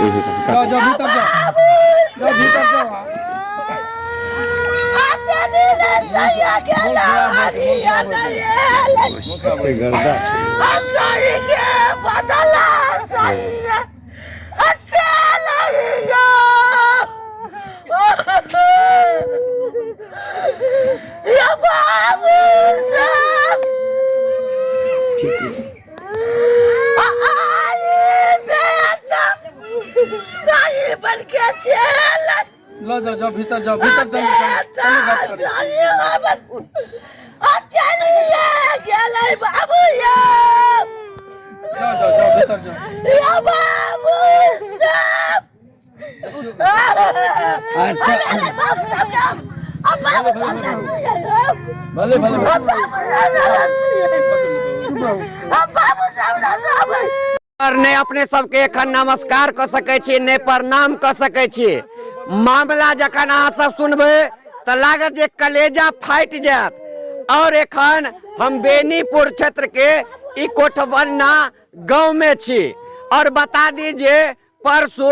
ओहि हिसाबसँ जाओ जाओ भीतर जाओ जाओ भीतर जाओ अहाँ। कते गर्दा छै ठीक है ल जाओ जाओ भीतर जाओ भीतर चलू चलू गप करी। जाओ जाओ जाओ भीतर जाओ अच्छा भले भले पर नहि अपने सबके एखन नमस्कार कऽ सकै छी नहि प्रणाम कऽ सकै छी मामला जखन अहाँ सब सुनबै तऽ लागत जे कलेजा फाटि जायत और एखन हम बेनीपुर क्षेत्र के ई कोठबन्ना गाँव में छी और बता दी जे परसू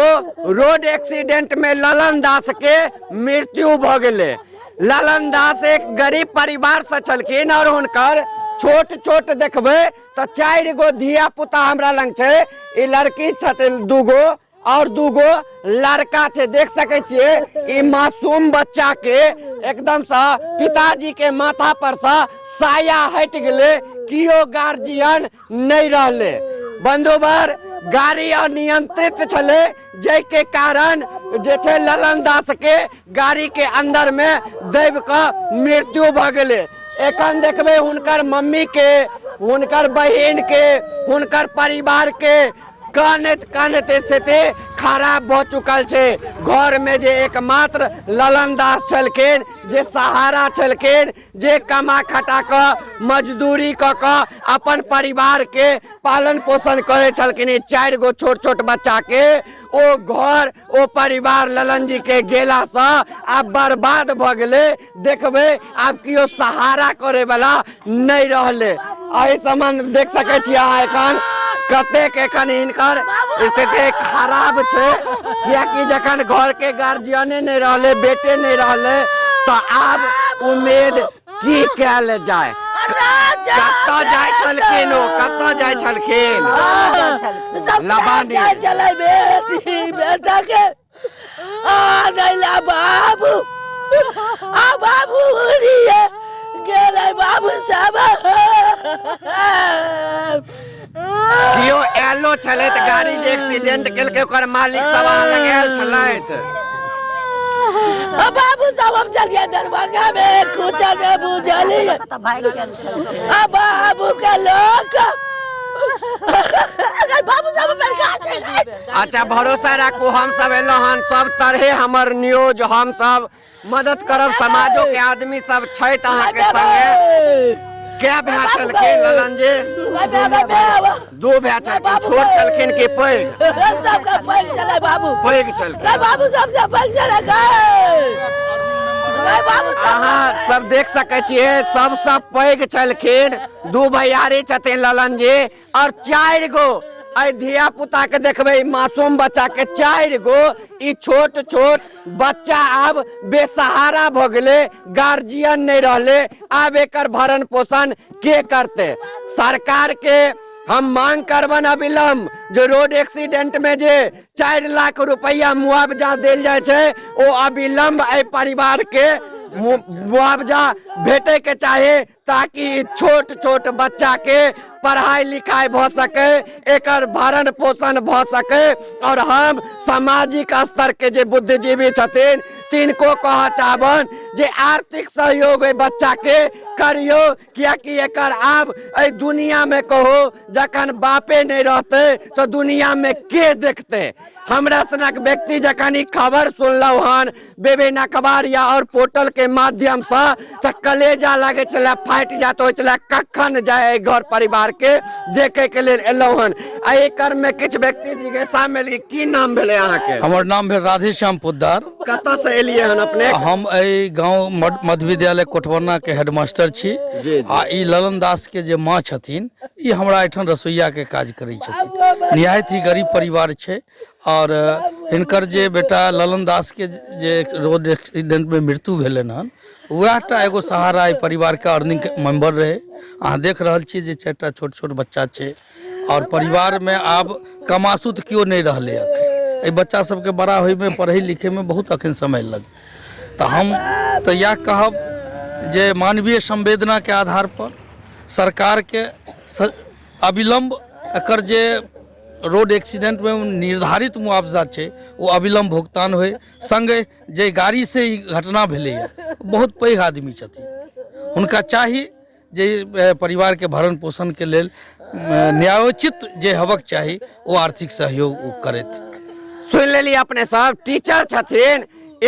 रोड एक्सीडेंट में ललन दास के मृत्यु भ गेलै ललन दास एक गरीब परिवार से छलखिन और हुनकर छोट छोट देखबै तऽ चारि गो धिया पुता हमरा लग छै ई लड़की छथिन दूगो और दूगो लड़का छै देख सकै छियै ई मासूम बच्चा के एकदम से पिताजी के माथा पर से साया हटि गेलै कियो गार्जियन नहि रहलै बंधुवर गाड़ी अनियंत्रित छलै जाहिके कारण जे छै ललन दास के गाड़ी के अंदर में दबि कऽ मृत्यु भऽ गेलै एखन देखबै हुनकर मम्मी के हुनकर बहिन के हुनकर परिवार के कानैत कानैत स्थिति खराब भऽ चुकल छै घर में जे एकमात्र ललन दास छलखिन जे सहारा छलखिन जे कमा खटा कऽ मजदूरी कऽ कऽ अपन परिवारके पालन पोषण करै छलखिन ई चारि गो छोट छोट बच्चाके ओ घर ओ परिवार ललन जी के गेलासँ आब बर्बाद भऽ गेलै देखबै आब केओ सहारा करैवला नहि रहलै एहि सम्बन्ध देख सकै छी अहाँ एखन कतेक एखन हिनकर स्थिति खराब छै कियाकि जखन घरके गार्जियने नहि रहलै बेटे नहि रहलै तऽ आब उम्मीद की कयल जाय कतऽ जाइ छलखिन ओ कतऽ जाइ छलखिन लबानी चलै बेटी बेटा के आ नहीं ला बाबू आ बाबू लिए गेलै बाबू सब केओ आयलो छलै तऽ गाड़ी जे एक्सीडेंट केलकै ओकर मालिक सब अहाँ लग आयल छलथि आ बाबू साहब हम चलिए दरभंगा में कुछ ने बुझलिए आ बाबू के लोग अगर बाबू साहब बड़का अच्छा भरोसा राखू हम सब एलहुँ हन सब तरहे हमर न्यूज हम सब मदद करब समाजो के आदमी सब छथि अहाँके संगे कै भाय छलखिन ललन जी दू भाय छलखिन छोट छलखिन कि पैघ सबके पैघ छलै बाबू पैघ छलखिन बाबू सबसे पैघ छलै अहाँ सब देख सकै छियै सबसँ पैघ छलखिन दू भैयारी छथिन ललन जी और चारि गो एहि धिया पुता के देखबै मासूम बच्चा के चारि गो ई छोट छोट बच्चा आब बेसहारा भऽ गेलै गार्जियन नहि रहलै आब एकर भरण पोषण के करतै सरकार के हम मांग करबन अविलंब जे रोड एक्सीडेंट में जे 4 लाख रुपया मुआवजा देल जाइ छै ओ अविलंब एहि परिवार के मुआवजा भेटे के चाही ताकि छोट छोट बच्चा के पढ़ाई लिखाई भऽ सके एकर भरण पोषण भऽ सके और हम सामाजिक स्तर के जे बुद्धिजीवी छथिन तिनको कहऽ चाहबन जे आर्थिक सहयोग एहि बच्चा के करियौ कियाकि एकर आब एहि दुनिया में कहो जखन बापे नहीं रहते तो दुनिया में के देखते हमरा सनक व्यक्ति जखन ई खबर सुनलहुँ हन विभिन्न अखबार या और पोर्टल के माध्यम से तऽ कलेजा लागै छलै फाटि जात होइ छलै कखन जाय घर परिवार के देखे के लेल एलहुँ हन आ एहि क्रम में किछु व्यक्ति जिज्ञासा में एलियै की नाम भेलै अहाँके हमर नाम भेल राधेश्याम पोद्दार कतऽ से एलियै हन अपने हम एहि गाँव मध्य विद्यालय कोठवन्ना के हेडमास्टर छी जी, जी। आ ई ललन दास के जे माँ छथिन ई हमरा एहिठाम रसोईया के काज करै छथिन निहायत ही गरीब परिवार छै आओर हिनकर जे बेटा ललन दासके जे रोड एक्सीडेंटमे मृत्यु भेलनि हन, वएह टा एगो सहारा एहि परिवारके अर्निंग मेम्बर रहै। अहाँ देख रहल छियै जे 4टा छोट छोट बच्चा छै आओर परिवारमे आब कमासुत केओ नहि रहलै। अखन एहि बच्चा सबके बड़ा होइमे, पढ़ै लिखैमे बहुत अखन समय लगतै। तऽ हम तऽ इएह कहब जे मानवीय संवेदनाके आधार पर सरकारके अविलम्ब एकर जे रोड एक्सीडेंटमे निर्धारित मुआवजा छै ओ अविलम्ब भुगतान होइ। सङ्गे जे गाड़ीसँ ई घटना भेलैए बहुत पैघ आदमी छथिन, हुनका चाही जे परिवारके भरण पोषणके लेल न्यायोचित जे हेबाक चाही ओ आर्थिक सहयोग ओ करथि। सुनि लेली अपने सब, टीचर छथिन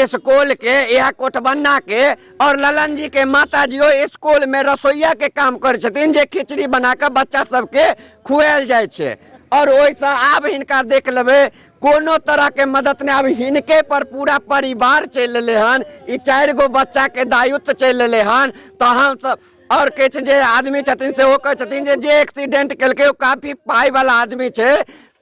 स्कूल के, इएह कोटबन्ना के, और ललन जी के माता जी ओ स्कूल में रसोईया के काम करै छथिन, जे खिचड़ी बना कऽ बच्चा सबके खुआयल जाइ छै। और ओहिसँ आब हिनका देख लेबै कोनो तरह के मदद नहि, आब हिनके पर पूरा परिवार चलि एलै हन, ई 4 गो बच्चा के दायित्व चलि एलै हन। तऽ हम सब और किछु जे आदमी छथिन सेहो कहै छथिन जे एक्सीडेंट केलकै ओ काफी पाइ वाला आदमी छै,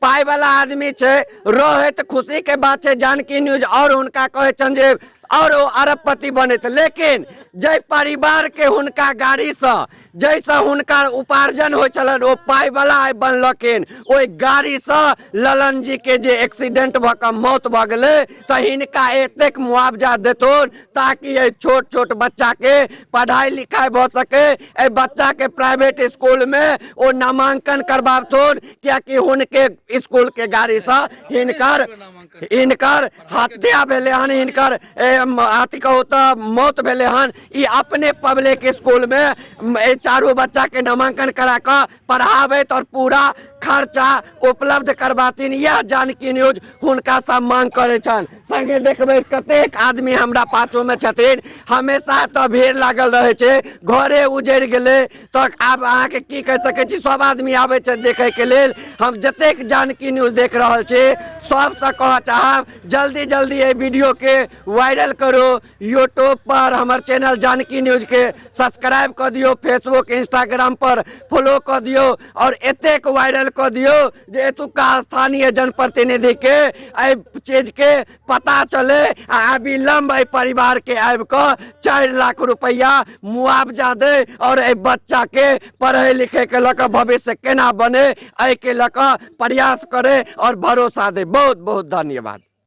पाइ वाला आदमी छै, रहै तऽ खुशी के बात छै। जानकी न्यूज और हुनका कहै छनि जे और ओ अरबपति बनैत, लेकिन जाहि परिवार के हुनका गाड़ीसँ जाहिसँ हुनका उपार्जन होइ छलनि ओ पाइवला आइ बनलखिन, ओहि गाड़ीसँ ललन जी के जे एक्सीडेंट भऽ कऽ मौत भऽ गेलै तऽ हिनका एतेक मुआवजा देथुन ताकि एहि छोट छोट बच्चाके पढ़ाइ लिखाइ भऽ सकै, एहि बच्चाके प्राइवेट स्कूलमे ओ नामांकन करबाबथुन, कियाकि हुनके स्कूलके गाड़ीसँ हिनकर हत्या भेलै हन, हिनकर अथी कहू तऽ मौत भेलै हन। ई अपने पब्लिक स्कूलमे एहि चारू बच्चाके नामांकन करा कऽ पढ़ाबैत और पूरा खर्चा उपलब्ध करबाथिन, इएह जानकी न्यूज हुनकासँ मांग करै छनि। संगे देखबै कतेक आदमी हमरा पाछूमे छथिन, हमेशा तऽ भीड़ लागल रहै छै, घरे उजड़ि गेलै तऽ आब अहाँके की कहि सकै छी, सब आदमी आबै छै देखैके लेल। हम जतेक जानकी न्यूज देख रहल छी सबसँ कहऽ चाहब जल्दी जल्दी एहि वीडियोके वायरल करू, यूट्यूब पर हमर चैनल जानकी न्यूज के सब्सक्राइब कऽ दियौ, फेसबुक इंस्टाग्राम पर फॉलो कऽ दियौ और एतेक वायरल कऽ दियौ जे एतुका स्थानीय जनप्रतिनिधि के एहि चीज के पता चले आ अविलंब एहि परिवार के आबि कऽ 4 लाख रुपैआ मुआवजा दे और एहि बच्चा के पढ़ै लिखै के लऽ कऽ भविष्य केना बने एहि के लऽ कऽ प्रयास करे और भरोसा दे। बहुत बहुत धन्यवाद।